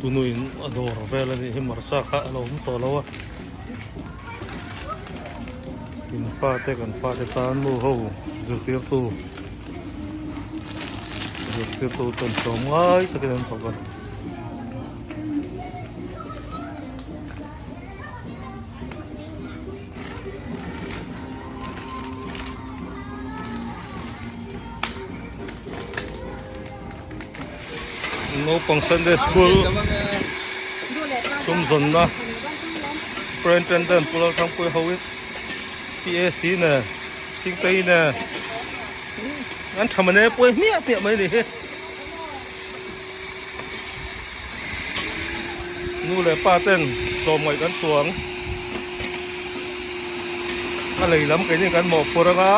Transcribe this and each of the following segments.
Tunuin a dawr vel a nih hi hmarcha kha a lo awm tawh lo a in fate kan fate tan nu ho zirtirtu zirtirtu ten tlawm ngai takin an thawk a. Naupang Sunday School sumzawnna Superintendent Pu Lalthangpuii hoin PAC nen Chhingtei nen an tha mane pawi hmiah hmiah mai a ni hi. Nu leh pa ten tlawmngaih kan chhuang a lei lam keini kan mawhphur anga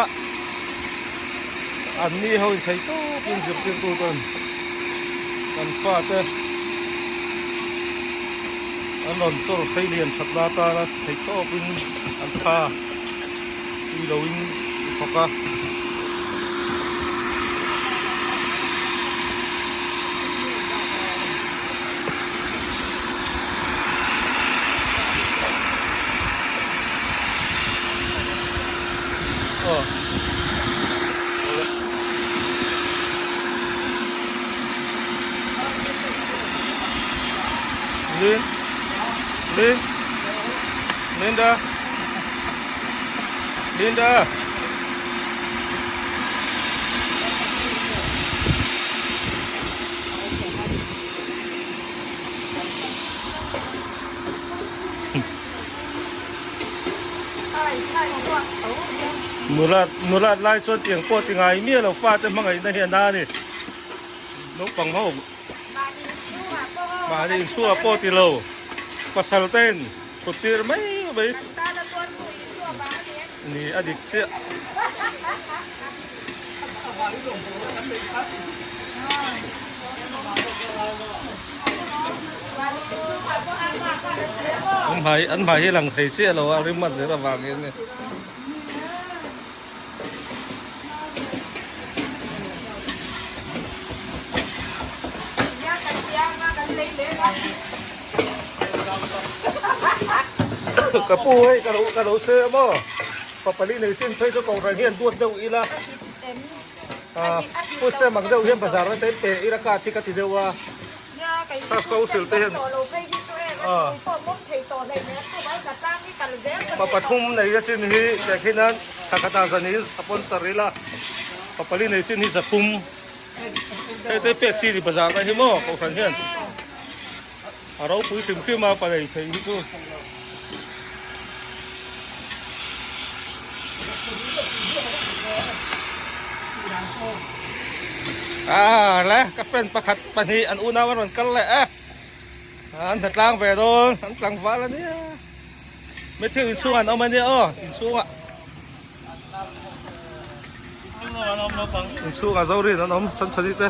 an ni ho in thei tawp in zirtirtu ten kan fate an rawn chawr sei lian that na atana thei tawp in an tha tui lo in a thawk a. Lin Lin Linda Linda Nulat nulat lai chuan tiang pawh ti ngai miah lo fate hmangaihna hi a na a ni naupang ho mahni inchhungah pawh ti lo pasal ten thut tir mai mai ni a dik chiah. An hmai an hmai hi lang thei chiah lo a rim a zir avangin ni. Ka pu hei ka lo ka lo sawi a maw papali nei chin phei chu kohhran hian duat deuh ila pu sem ang deuh hian bazar te pe ila ka thi ka ti deuh a class council te hian pa pathum nei a chin hi tehkhin an thla khat ah zan in sponsor ila papali nei chin hi zathum hei te pek chi ni bazar te hi maw kohhran hian a ropui hrim hrim a pa nei thei hi chu. Ah le ka friend pakhat pahnih an unau an rawn kal leh a an hnatlang ve dawn an tlangval ania Matthew inchhungah an awm ania aw inchhungah inchhungah Zorin an awm chhanchhani te.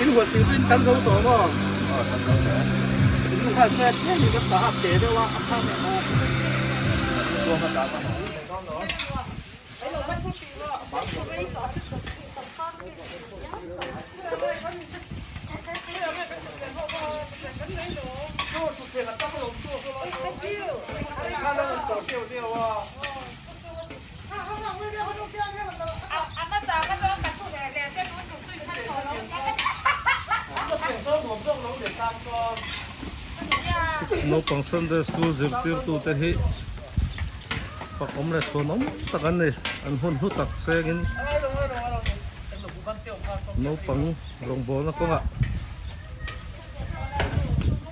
In huat tur chu in tam zo tawh maw? Naupang Sunday School zirtirtute hi fakawm leh chhuanawm tak an ni. An hun hlu tak sengin naupang rawngbawlna kawngah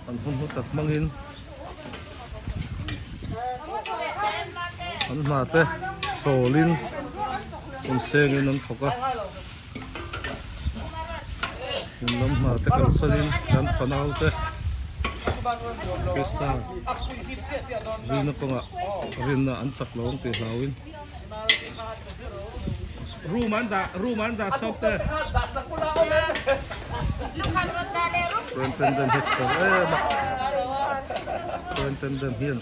an hun hlu tak hmangin an hna te chawlin hun sengin an thawk a in lam hna te kalsanin an fanau te Krista zuina kawngah rinna an chak lo ang tih hlauin room an dah room an dah sawk te superintendent hi chho em a superintendent hian